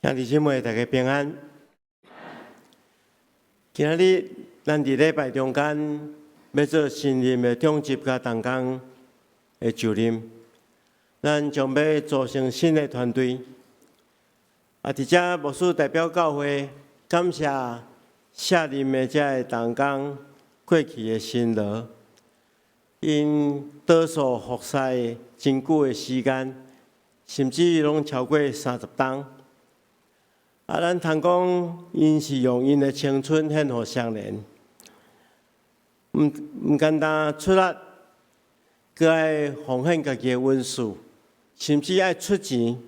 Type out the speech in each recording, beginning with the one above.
兄弟姊妹，大家平安。今仔日咱佇禮拜中間欲做新任的長執佮同工的就任，咱將欲組成新的團隊。啊，佇遮牧師代表教會感謝卸任的這个同工過去的辛勞，𪜶多數服侍真久的時間，甚至攏超過30冬。啊，咱通講，𪜶是用𪜶的青春獻予雙連，毋簡單出力，閣愛奉獻家己的恩賜，甚至愛出錢。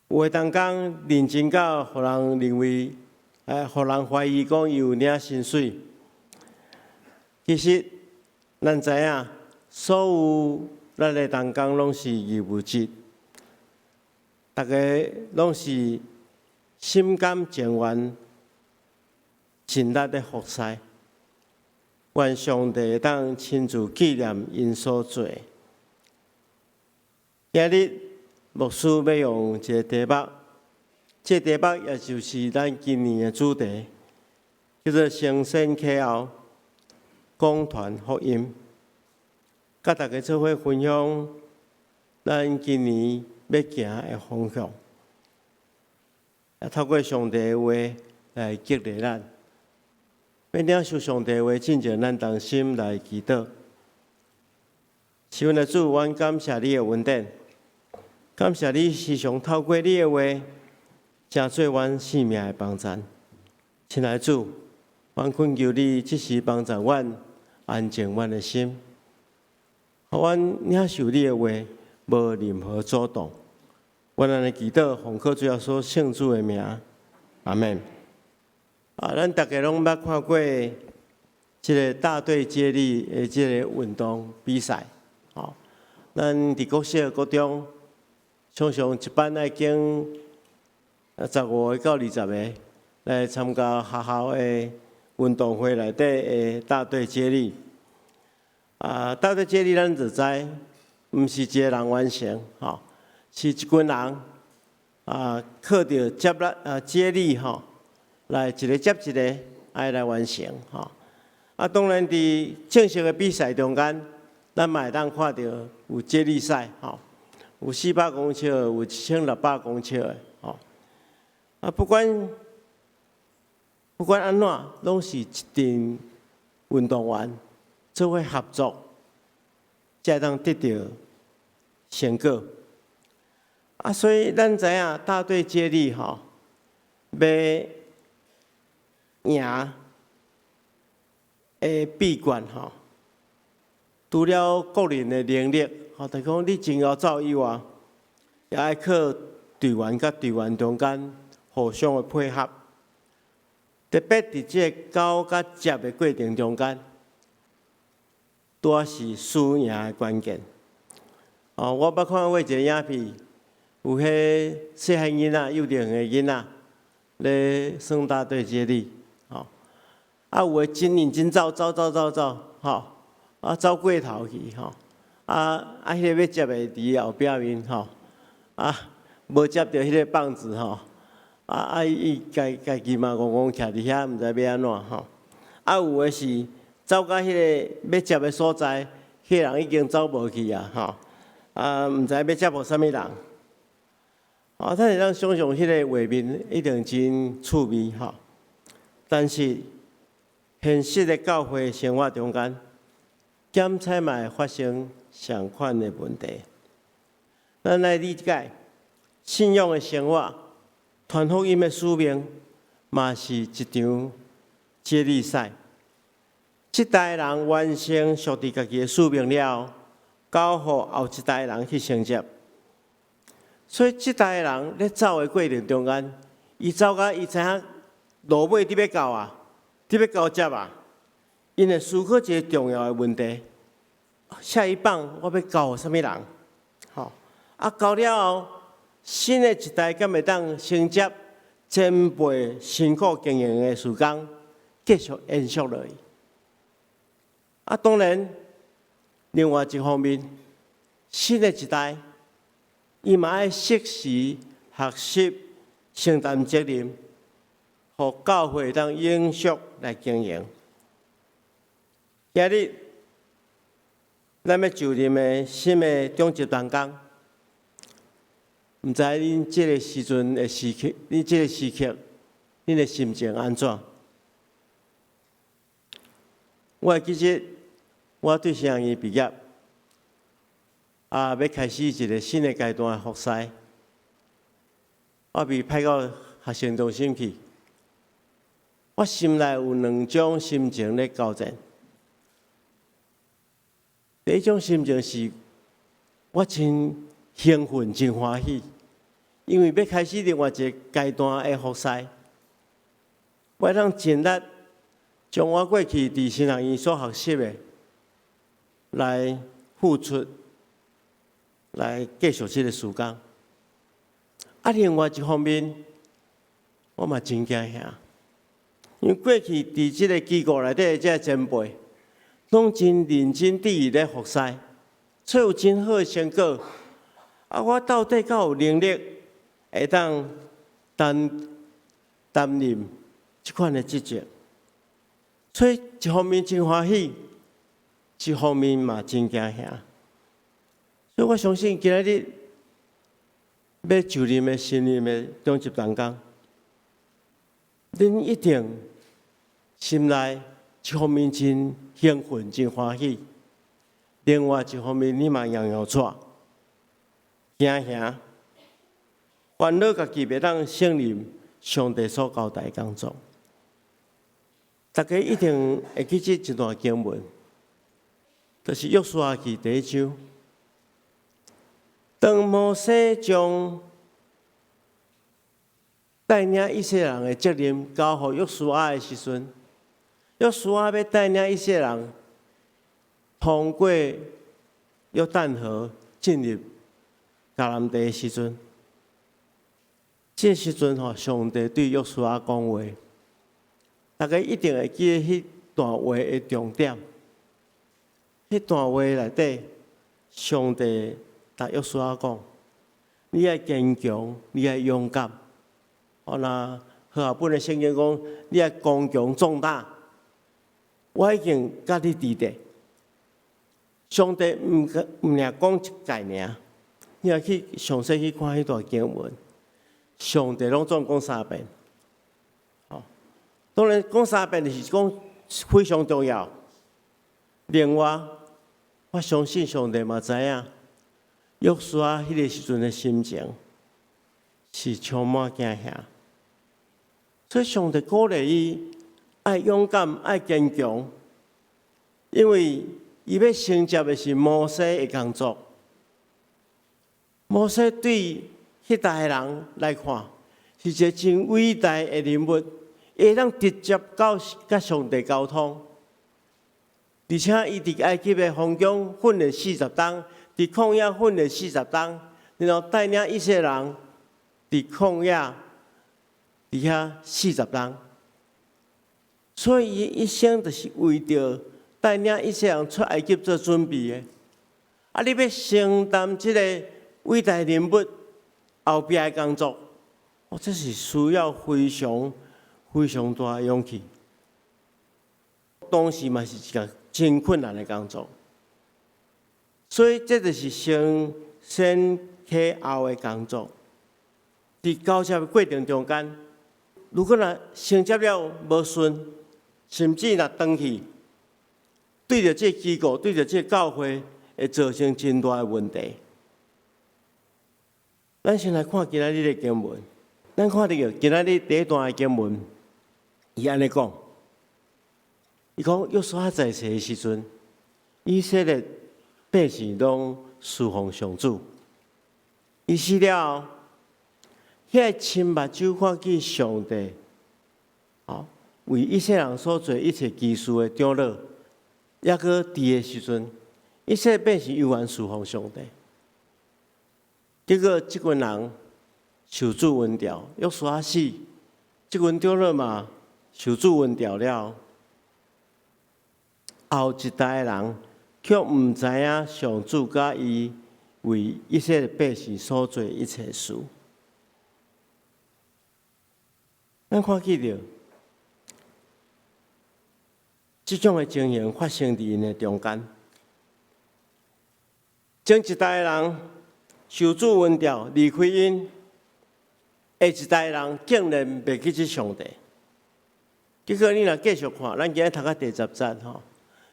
有的同工認真到，予人認為，予人懷疑講伊有領薪水。其實，咱知影，所有咱的同工攏是義務職，逐家攏是心甘情願，盡力咧服侍，願上帝會當親自紀念𪜶所做的。今日牧師欲用一个題目，這個題目也就是咱今年的主題，叫做承先啟後，廣傳福音。佮大家做伙分享咱今年欲行的方向。也透過上帝的話來激勵咱，欲領受上帝的話，進前咱同心來祈禱。是阮的主，阮感謝你的恩典，感謝你時常透過你的話，成做阮生命的幫贊。親愛的主，阮懇求你這時幫助阮安靜阮的心，予阮領受你的話，無任何阻擋。阮按呢祈禱，奉靠主耶穌聖子的名，阿們。啊，咱逐家攏捌看過這个大隊接力的這个運動比賽，吼。咱佇國小、國中，常常一班愛揀15個到20個來參加學校的運動會內底的大隊接力。啊，大隊接力咱就知，毋是一个人完成，吼。是一群人啊，靠著接力啊接力吼，來一个接一个，愛來完成吼。啊，當然佇正式的比賽中間，咱嘛會當看著有接力賽吼，有400公尺，有1600公尺的吼。啊，不管按怎，攏是一陣運動員做伙合作，才會當得著成果。啊，所以咱知影大隊接力吼，欲贏的秘訣吼，除了個人的能力，吼，就是講你真𠢕走以外，也愛靠隊員佮隊員中間互相的配合，特別佇這个交佮接的過程中間，拄仔是輸贏的關鍵。哦，我捌看過一个影片。有彼細漢囡仔、幼稚園的囡仔咧耍大隊接力，吼，啊有的真認真走，走走走走，吼，啊走過頭去，吼，啊彼个欲接的佇後壁面，吼，啊無接著彼个棒子，吼，啊伊家己嘛戇戇徛佇遐，毋知欲按怎，吼，啊有的是走到彼个欲接的所在，彼个人已經走無去啊，吼，啊毋知欲接予啥物人。啊，咱會當想像彼个畫面一定真趣味吼。但是現實的教會生活中間，檢採嘛會發生相款的問題。咱來理解信仰的生活，傳福音的使命，嘛是一場接力賽。這代人完成屬佇家己的使命了後，交予後一代人去承接。所以，這代人咧走的過程中間，伊走到伊知影路尾佇欲到啊，佇欲交接啊，𪜶會思考一个重要的問題：下一棒我欲交予啥物人？吼啊，交了後，新的一代敢會當承接前輩辛苦經營的事工，繼續延續落去。啊，當然，另外一方面，新的一代，伊嘛愛適時學習承擔責任，予教會當永續來經營。今日咱欲就任的新的長執同工，毋知恁這个時陣的時刻，恁這个時刻，恁的心情按怎？我會記得我對神學院畢業，啊，欲開始一个新的階段的服侍，我被派到學生中心去，我心內有兩種心情咧交戰。第一種心情是，我真興奮、真歡喜，因為欲開始另外一个階段的服侍，我會當盡力將我過去佇神學院所學習的來付出，來繼續這个事工。啊，另外一方面，我嘛真驚嚇，因為過去佇這个機構內底的這个前輩，攏真認真佇咧服侍，所以有真好的成果。啊，我到底敢有能力會當擔任這款的職責？所以一方面真歡喜，一方面嘛真驚嚇。所以我相信今仔日欲就任的新任的長執同工，恁一定心內一方面真興奮、真歡喜，另外一方面你嘛搖搖掣，驚嚇，煩惱家己袂當勝任上帝所交代的工作。大家一定會記這一段經文，就是約書亞記第一章。當摩西將帶領以色列人的責任交予約書亞的時陣，約書亞欲帶領以色列人通過約旦河進入迦南地的時陣，這時陣吼，上帝對約書亞講話，大家一定會記得彼段話的重點。彼段話內底，上帝共約書亞講：你愛堅強，你愛勇敢。哦，若和合本的聖經講，你愛剛強壯膽。我已經佮你佇咧。上帝毋爾講一擺爾，你若去詳細去看彼段經文，上帝攏總講三遍。哦，當然講三遍就是講非常重要。另外，我相信上帝嘛知影，約書亞彼个時陣的心情是充滿驚嚇，所以上帝鼓勵伊愛勇敢、愛堅強，因為伊欲承接的是摩西的工作。摩西對彼代的人來看，是一个真偉大的人物，會當直接到佮上帝溝通。而且伊佇埃及的皇宮訓練四十冬，佇曠野訓練四十冬，然後帶領以色列人佇曠野佇遐四十冬。所以伊一生就是為著帶領以色列人出埃及做準備的。啊，你欲承擔這个偉大人物後壁的工作，哦，這是需要非常非常大的勇氣。當時嘛是一個真困難的工作，所以這就是承先啟後的工作。佇交接的過程中間，如果若承接了無順，甚至若轉去，對著這个機構、對著這个教會，會造成真大的問題。咱先來看今仔日的經文，咱看著今仔日第一段的經文，伊按呢講，伊講約書亞在世的時陣，以色列百姓攏事奉上主。伊死了後，彼个親目睭看見上帝，哦，為以色列人所做一切奇事的長老，猶閣佇的時陣，以色列百姓猶原事奉上帝。結果，這群人受主恩召，約書亞死，這群長老嘛受主恩召了。後一代的人卻毋知影上主佮伊為以色列百姓所做一切事。咱看見著，這種的情形發生佇𪜶的中間。前一代的人受主恩召離開𪜶，下一代的人竟然袂記這上帝。結果你若繼續看，咱今日讀到第十節吼，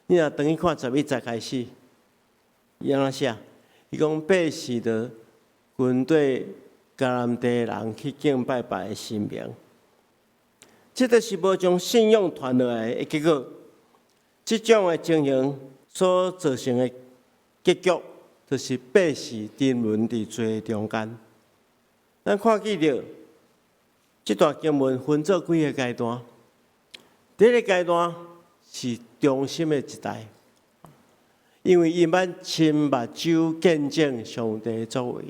你若轉去看11節開始，伊按怎寫？伊講百姓就跟綴迦南地的人去敬拜別的神明，這就是無將信仰傳落來的結果。這種的情形所造成的結局，就是百姓沉淪佇罪中間。咱看見著這段經文分做幾个階段。第一个階段是忠心的一代，因為𪜶捌親目睭見證上帝的作為。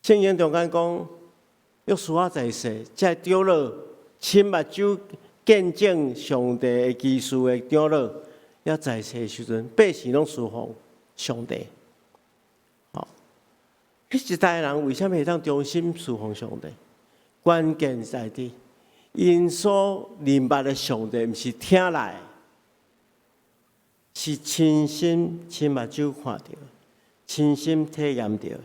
聖經中間講，約書亞在世，這長老親目睭見證上帝的奇事的長老，猶在世的時陣，百姓攏侍奉上帝。吼，彼一代人為啥物會當忠心侍奉上帝？關鍵在佇𪜶所認捌的上帝，毋是聽來，是親身親目睭看著，親身體驗著。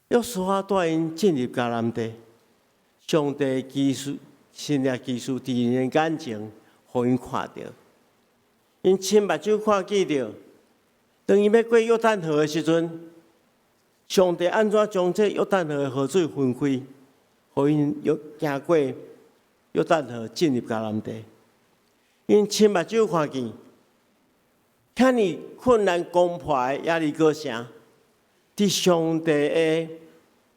約書亞帶𪜶進入迦南地，上帝奇事、神蹟奇事佇𪜶的眼前，予𪜶看著。𪜶親目睭看見著，當𪜶欲過約旦河的時陣，上帝按怎將這約旦河的河水分開，予𪜶約行過約旦河進入迦南地。𪜶親目睭看見，遐爾困難攻破的耶利哥城，佇上帝的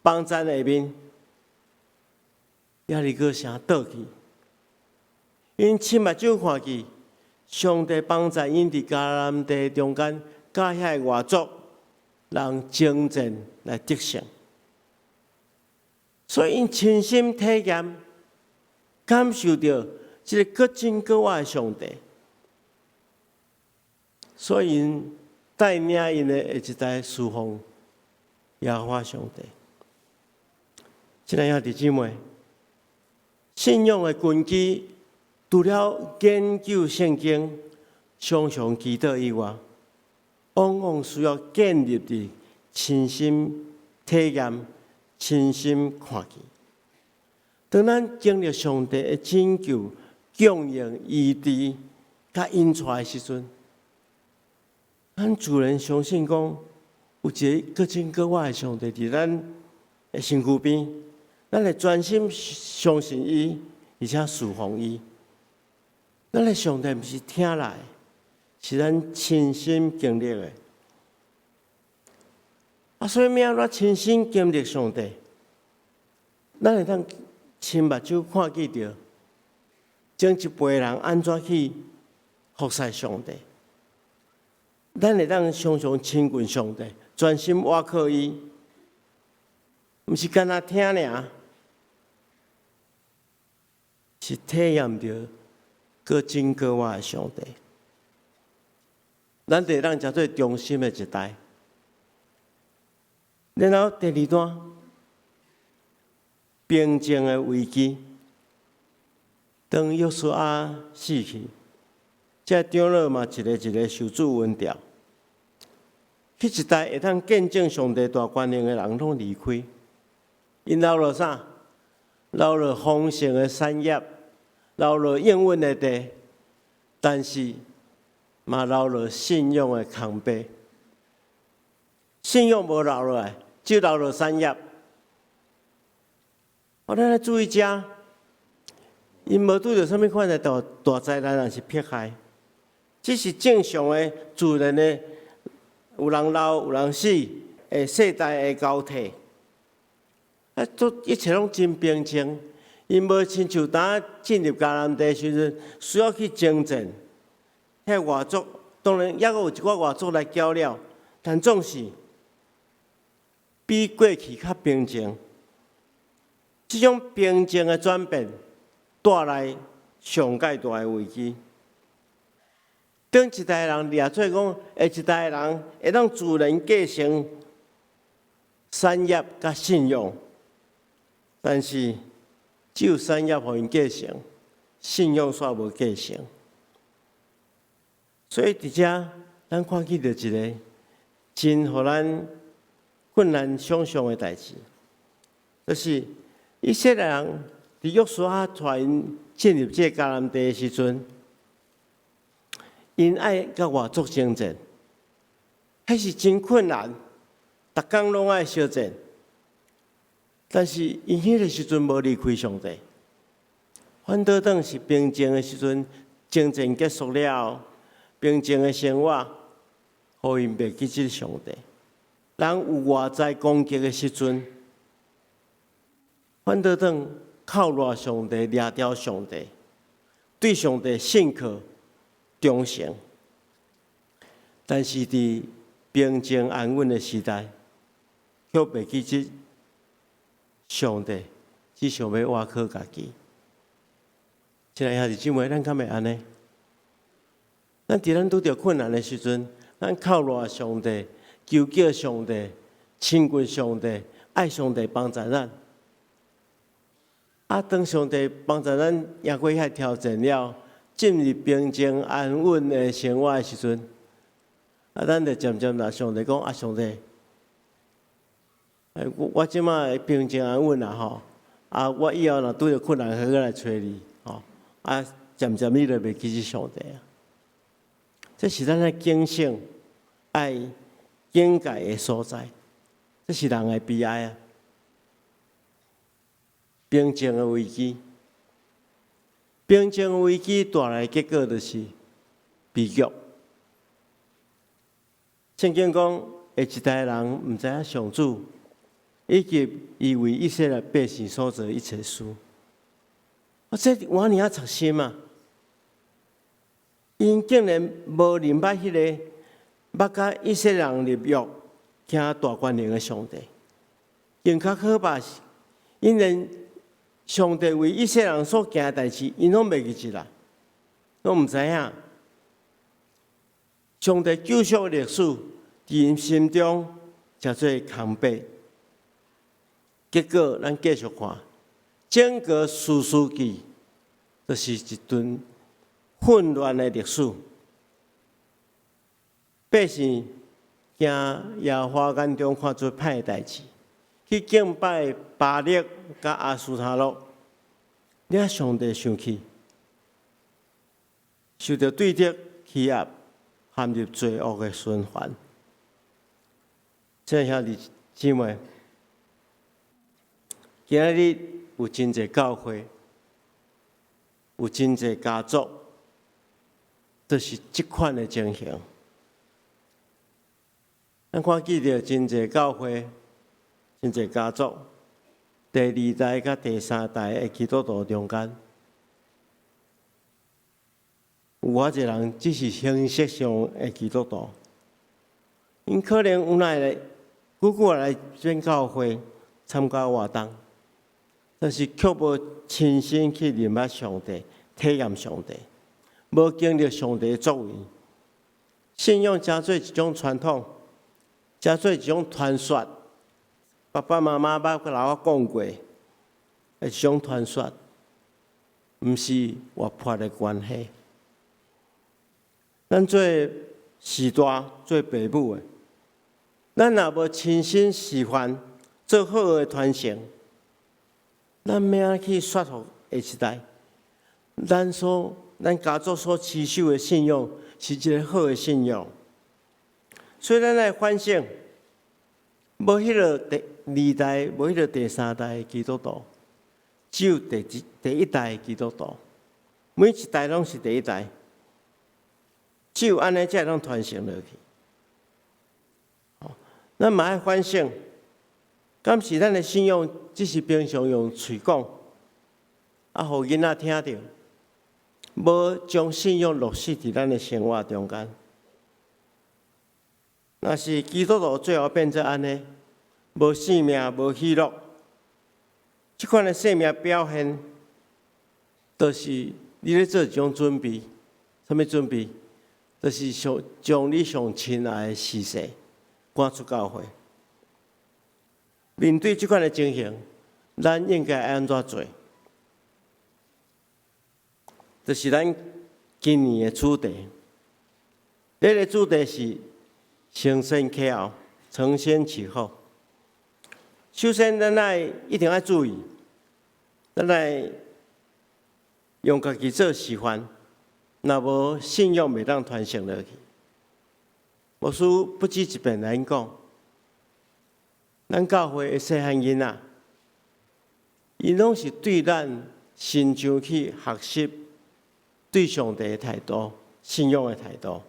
幫贊下面，耶利哥城倒去。𪜶親目睭看見，上帝幫贊𪜶佇迦南地中間，佮遐个外族人征戰來得勝。所以𪜶親身體驗，感受著這个閣真閣活的上帝。所以𪜶帶領𪜶的下一代侍奉耶和華上帝。親愛兄弟姊妹，信仰的根基，除了研究聖經、常常祈禱以外，往往需要建立佇親身體驗、親身看見。當咱經歷上帝的拯救、供應、醫治、佮引帶的時陣，咱自然相信講，有一个閣真閣活的上帝佇咱的身軀邊，咱會專心相信伊，而且侍奉伊。咱的上帝毋是聽來，是咱親身經歷的。啊，所以欲按怎親身經歷上帝，咱會當親目睭看見著前一輩人按怎去服侍上帝，咱會當常常親近上帝，專心倚靠伊，毋是干焦聽爾，是體驗著閣真閣活的上帝。咱會當成做忠心的一代。然後第二段，平靜的危機。當約書亞死去，這長老嘛一个一个受主恩召。彼一代會當見證上帝大權能的人攏離開，𪜶留落啥？留落豐盛的產業，留落應允的地，但是嘛留落信仰的空白。信仰無留落來，只留落產業。我咱來注意遮，𪜶無拄著啥物款的大大災難，抑是迫害，這是正常的自然的，有人老，有人死，的世代的交替。啊，都一切攏真平靜。𪜶無親像當進入迦南地時陣，需要去征戰。彼外族當然猶閣有一寡外族來攪擾，但總是比過去較平靜。這種平靜的轉變，帶來上蓋大的危機。頂一代人掠做講，下一代人會當自然繼承產業佮信仰，但是只有產業予𪜶繼承，信仰煞無繼承。所以佇遮，咱看見著一个真予咱困難想像的代誌，就是以色列人佇約書亞帶𪜶進入這个迦南地的時陣，𪜶愛佮外族爭戰，彼是真困難，逐工攏愛相戰。但是𪜶彼个時陣無離開上帝，反倒轉是平靜的時陣，爭戰結束了後，平靜的生活，予𪜶袂記得上帝。人有外在攻擊的時陣，反倒轉靠賴上帝，掠牢上帝，對上帝信靠忠誠。但是佇平靜安穩的時代，卻袂記得上帝，只想欲倚靠家己。親愛兄弟姊妹，咱敢會按呢？咱佇咱拄著困難的時陣，咱靠賴上帝，求叫上帝，親近上帝，愛上帝幫助咱。啊，當上帝幫助咱贏過遐挑戰了，進入平靜安穩的生活的時陣，啊，咱就漸漸來上帝講：啊，上帝，我這擺平靜安穩啦吼，啊，我以後若拄著困難，閣來揣你吼。啊，漸漸你就袂記得上帝啊。這是咱愛警醒、愛警戒的所在。這是人的悲哀啊！平靜的危機，平靜的危機帶來的結果就是悲劇。聖經講，下一代人毋知影上主，以及伊為以色列百姓所做一切事。啊，這偌爾仔賊心啊！𪜶竟然無認捌彼个捌佮以色列人立約、行大權能的上帝，更較可怕是，𪜶連上帝為以色列人所行的代誌，𪜶攏袂記得啦，攏毋知影。上帝救贖歷史，佇𪜶心中成做空白。結果，咱繼續看，整個士師記，就是一段混亂的歷史。百姓行耶和華眼中看做歹的代誌，去敬拜巴力佮亞斯他錄，惹上帝生氣，受著對敵欺壓，陷入罪惡的循環。親愛兄弟姊妹，今仔日有真濟教會，有真濟家族，都是這款的情形。咱看見著真濟教會、真濟家族，第二代佮第三代的基督徒中間，有偌濟人只是形式上的基督徒，𪜶可能有奈來久久來轉教會參加活動，但是卻無親身去認捌上帝、體驗上帝，無經歷上帝的作為，信仰成做一種傳統，成做一種傳說。爸爸媽媽捌佮老我講過，一種傳說，毋是活潑的關係。咱做序大、做爸母的，咱若無親身示範，做好的傳承，咱欲按怎去說服下一代？咱家族所持守的信仰是一个好的信仰，所以咱來反省，無彼个第二代，無彼个第三代的基督徒，只有第一代的基督徒，每一代攏是第一代，只有按呢才會當傳承落去。咱嘛愛反省，敢是咱的信仰只是平常用喙講，啊，予囡仔聽著，無將信仰落實佇咱的生活中間。若是基督徒最後變做按呢，無生命、無喜樂，這款的生命表現，就是你咧做一種準備，啥物準備？就是想將你上親愛的婿婿趕出教會。面對這款的情形，咱應該按怎做？就是咱今年的主題。這个主題是承先啟後，承先啟後。首先，咱愛一定愛注意，咱愛用家己做示範，若無信仰袂當傳承落去。牧師不止一遍來講，咱教會的細漢囡仔，𪜶攏是對咱身上去學習對上帝的態度、信仰的態度。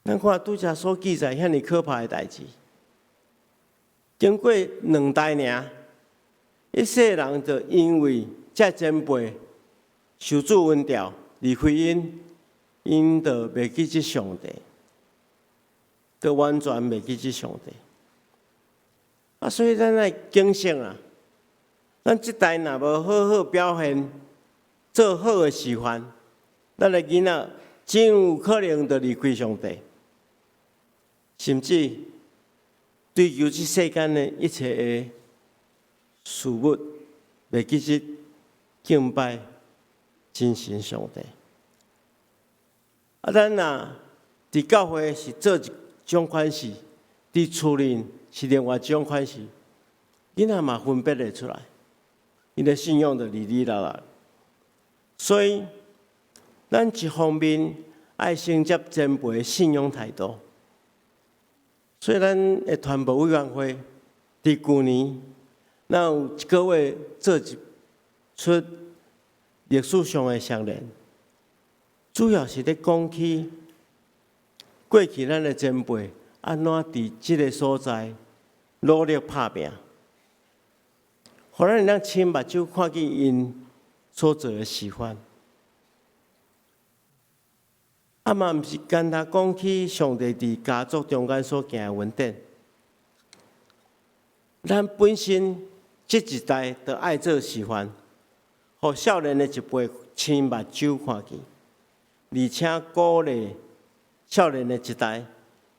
咱看拄才所記載遐爾可怕的代誌，經過兩代爾，一世人就因為這前輩受主恩召離開𪜶，𪜶就袂記得上帝，就完全袂記得上帝。啊，所以咱愛警醒啊！咱這代若無好好表現，做好的示範，咱的囡仔真有可能就離開上帝，甚至追求這世間的一切的事物，袂記得敬拜真神上帝。啊，咱若佇教會是做一種款式，佇厝裡是另外一種款式，囡仔嘛分別會出來，𪜶的信仰就離離落落。所以，咱一方面愛承接前輩的信仰態度，所以咱的傳播委員會佇舊年，咱有一個月做一出歷史上的相連，主要是咧講起過去咱的前輩按怎佇這个所在努力拍拚，予咱會當親目睭看見𪜶所做的示範。啊嘛，毋是干焦講起上帝佇家族中間所行的恩典，咱本身這一代就愛做示範，予少年的一輩親目睭看見，而且鼓勵少年的一代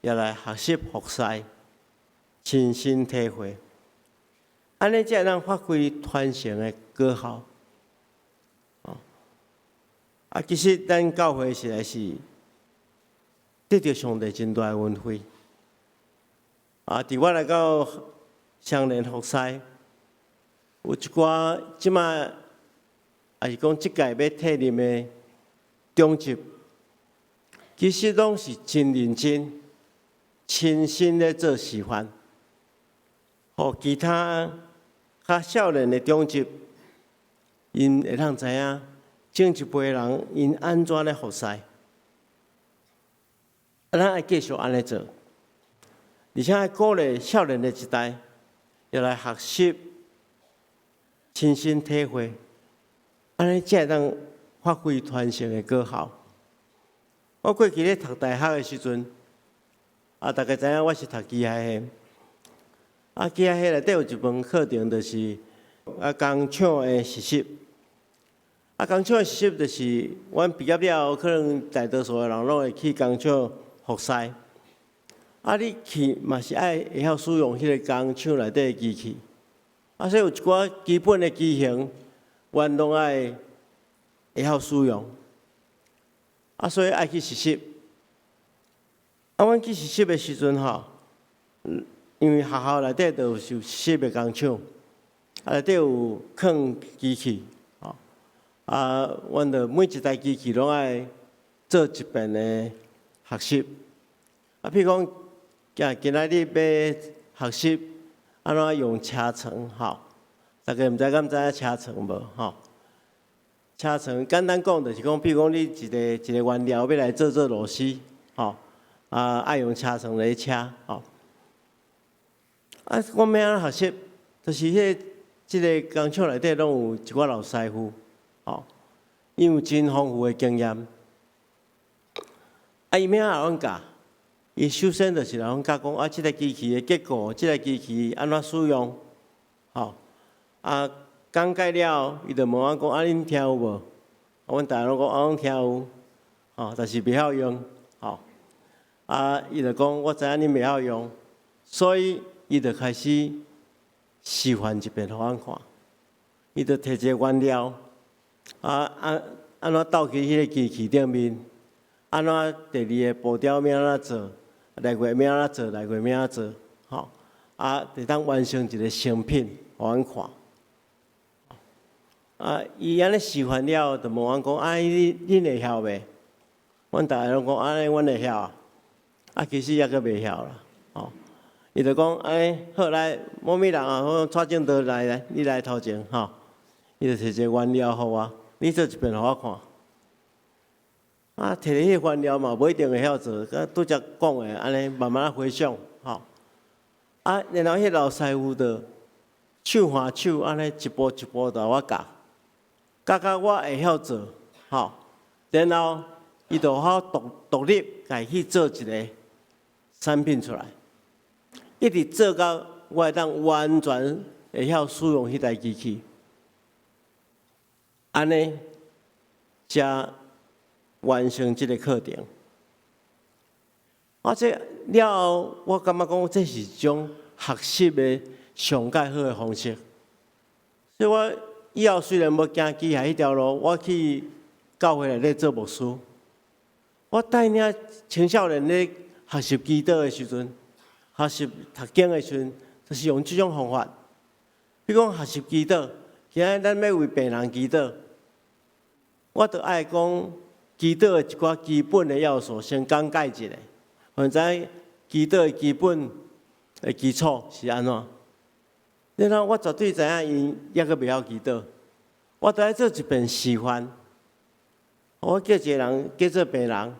也來學習服侍，親身體會，按呢才會當發揮傳承的果效。啊，其實咱教會實在是得著上帝真大的恩惠。啊，佇我來到雙連服侍，有一寡這馬，也是講這屆欲退任的長執，其實攏是真認真、親身咧做示範，予其他較少年的長執，𪜶會當知影前一輩人𪜶按怎咧服侍，啊，咱愛繼續按呢做，而且愛鼓勵少年的一代，也來學習、親身體會，按呢才會當發揮傳承的果效。我過去咧讀大學的時陣，啊，大家知影我是讀機械系，啊，機械系內底有一門課程就是啊工廠的實習。啊，工廠的實習就是阮畢業了後，可能大多數的人攏會去工廠服侍。啊，你去嘛是愛會曉使用彼個工廠內底的機器。啊，所以有一寡基本的機型，阮攏愛會曉使用。啊，所以愛去實習。啊，阮去實習的時陣吼，因為學校內底就有實習的工廠，啊，內底有囥機器，吼，啊，阮就每一台機器攏愛做一遍的學習。啊，譬如講，今仔日欲學習按怎用車床，吼，大家毋知敢知影車床無？吼，車床簡單講就是講，譬如講你一个一个原料欲來做做螺絲，吼，啊，愛用車床來車，吼。啊，我欲按怎學習，就是彼个這个工廠內底攏有一寡老師傅，吼，𪜶有真豐富的經驗。啊，伊欲按怎阮教？伊首先就是來阮教講啊，這个機器的結構，這个機器按怎使用，吼。啊，講解了，伊就問阮講啊，恁聽有無？啊，阮逐个攏講啊，攏聽有，吼，但是袂曉用，吼。啊，伊就講我知影恁袂曉用，所以伊就開始示範一遍予阮看。伊就提一個原料，啊按怎倒去彼个機器頂面，按怎第二個步驟欲按怎做，來回欲按怎做，來回欲按怎做，吼，啊，會當完成一個成品，予阮看。啊，伊按呢示範了後，就問阮講：啊，恁會曉袂？阮逐个攏講：按呢，阮會曉啊。啊，其實猶閣袂曉啦，吼。伊就講：欸，好來，某物人啊，好，蔡正德來來，你來頭前，吼。伊就提一個原料予我，你做一遍予我看。啊，提彼個原料嘛，無一定會曉做，佮拄才講的按呢，慢慢仔回想，吼。啊，然後彼老師傅就手牽手按呢一步一步帶我教，教到我會曉做，吼。然後伊就予我獨立家己去做一個產品出來，一直做到我會當完全會曉使用彼台機器，按呢才完成這個課程。啊，這了後，我感覺講這是一種學習的上蓋好的方式。所以我以後雖然無行機械彼條路，我去教會內底做牧師，我帶領青少年咧學習祈禱的時陣，學習讀經的時陣，就是用這種方法。比如講學習祈禱，今仔咱欲為病人祈禱，我著愛講祈禱的一寡基本的要素，先講解一下，予𪜶知祈禱的基本的基礎是按怎。然後我絕對知影𪜶猶閣袂曉祈禱，我著愛做一遍示範。我叫一個人叫做病人，啊，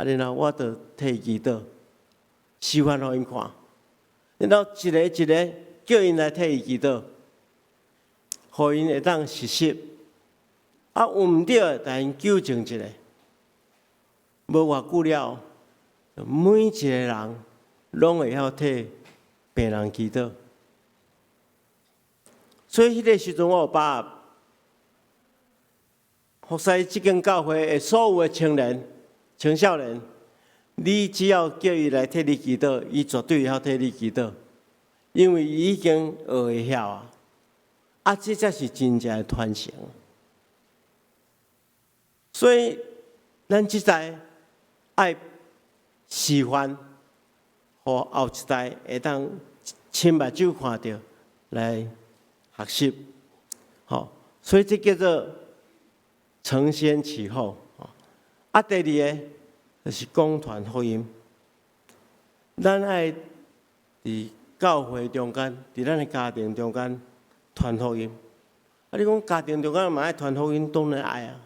然後我就替伊祈禱，示範予𪜶看。然後一个一个叫𪜶來替伊祈禱，予𪜶會當實習。啊，有毋對的，共𪜶糾正一下。無偌久了，每一個人攏會曉替病人祈禱。所以彼个時陣，我有把握，服侍這間教會的所有的青年、青少年，你只要叫伊來替你祈禱，伊絕對會曉替你祈禱，因為伊已經學會曉啊。啊，這才是真正的傳承。所以，咱這代愛示範，予後一代會當親目睭看著來學習，吼，所以這叫做承先啟後。啊，第二个就是廣傳福音。咱愛佇教會中間，佇咱的家庭中間傳福音。啊，你講家庭中間嘛愛傳福音，當然愛啊。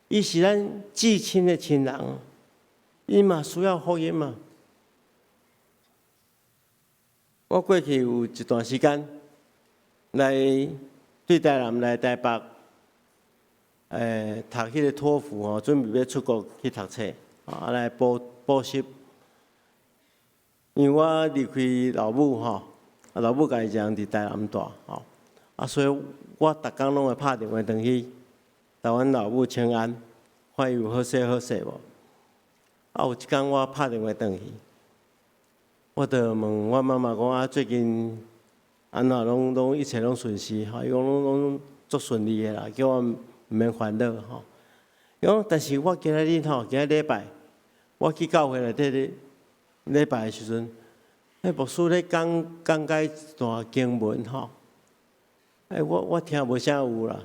伊是咱至親的親人，伊嘛需要福音嘛。我過去有一段時間來對台南來台北，讀彼个托福吼，準備欲出國去讀冊，啊來補習。因為我離開老母吼，啊老母家己一个人佇台南蹛吼，啊所以我逐工攏會拍電話轉去，共阮老母請安，看伊有好勢好勢無。啊有一工我拍電話轉去，我就問我媽媽講啊，最近按怎攏一切攏順遂吼？伊講攏足順利的啦，叫我毋免煩惱吼。伊講，但是我今仔日吼，今仔禮拜，我去教會內底咧禮拜的時陣，彼牧師咧講講解一段經文吼，欸，我聽無啥有啦，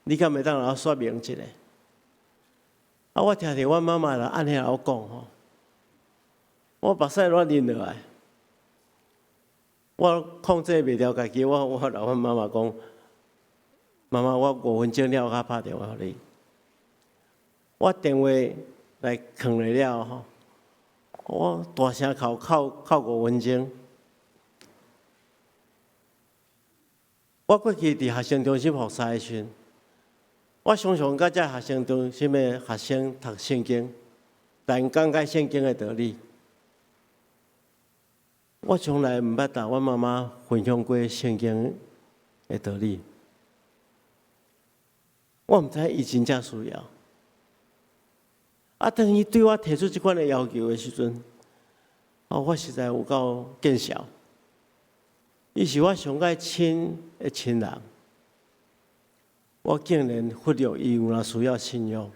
你敢會當來說明一下？啊，我聽著阮媽媽來按呢共我講吼，我目屎攏淋落來，我控制袂牢家己，我共阮媽媽講，媽媽，我5分鐘了後拍電話予你。我電話來囥落了吼，我大聲哭哭哭5分鐘。我過去佇學生中心服侍的時陣，我常常佮這學生中心的學生讀聖經，共𪜶講解聖經的道理。我從來毋捌共阮媽媽分享過聖經的道理。我毋知伊真正需要。啊，當伊對我提出這款的要求的時陣，哦，我實在有夠見笑。伊是我上蓋親的親人，我竟然忽略伊有若需要信仰。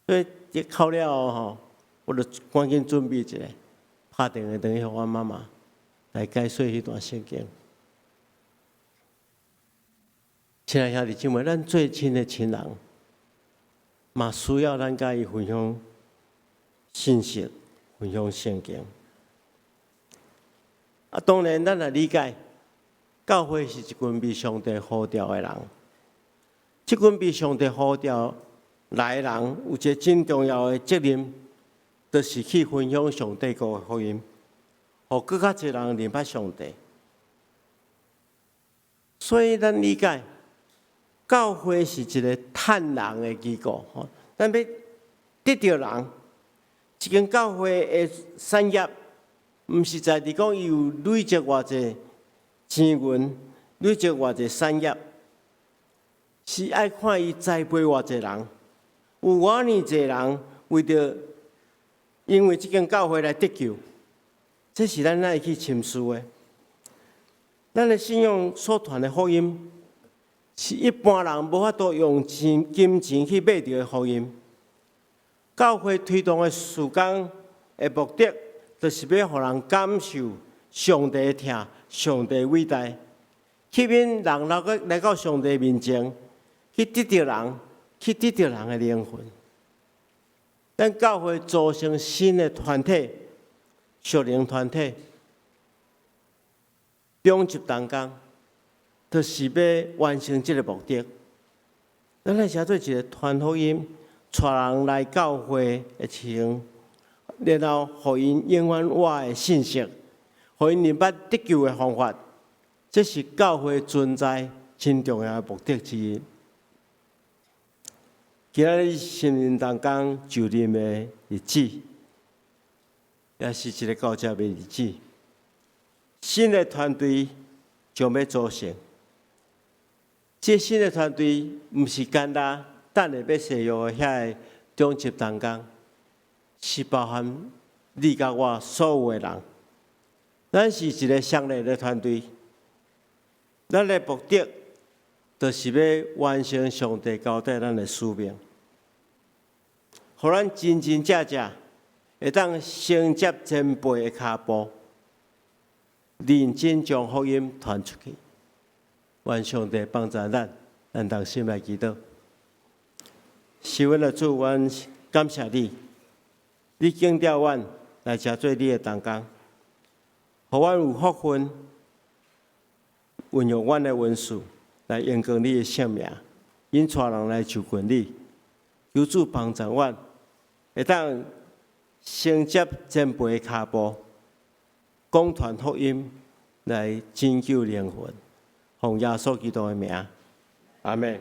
所以一哭了後吼，我就趕緊準備一下，拍電話轉去予阮媽媽來解說彼段聖經。親愛兄弟姊妹，咱最親的親人，嘛需要咱佮伊分享信息，分享聖經。啊，當然，咱來理解，教會是一群被上帝呼召的人。這群被上帝呼召來的人，有一個真重要的責任，就是去分享上帝國的福音，予閣較濟人認捌上帝。所以，咱理解，教會是一個趁人的機構，吼，咱欲得著人，這間教會的產業，毋是在佇講伊有累積偌濟錢銀，累積偌濟產業，是愛看伊栽培偌濟人，有偌爾濟人為著因為這間教會來得救，這是咱愛去深思的。咱的信仰所傳的福音，是一般人無法度用錢金錢去買著的福音。教會推動的事工的目的，就是欲予人感受上帝的疼、上帝偉大，吸引人來到上帝面前，去得著人，去得著人的靈魂。咱教會組成新的團體，屬靈團體，長執同工，就是欲完成這个目的。咱來寫做一个傳福音、帶人來教會的情，然後予𪜶永遠活的信息，予𪜶明白得救的方法，這是教會存在真重要的目的之一。今仔日新人同工就任的日子，也是一个交接的日子。新的團隊將欲組成，這新的團隊毋是干焦等下欲誓約的遐个長執同工，是包含你佮我所有的人。咱是一个相連的團隊，咱的目的就是欲完成上帝交代咱的使命，予咱真真正正會當承接前輩的跤步，認真將福音傳出去。願上帝幫助咱，咱同心來祈禱。是阮的主，阮感謝你，你揀召阮來遮做你的同工，予阮有福分，運用阮的恩賜來榮光你的聖名，引帶人來就近你。求主幫助阮，會當承接前輩的跤步，廣傳福音來拯救靈魂。奉耶穌基督的名，阿們。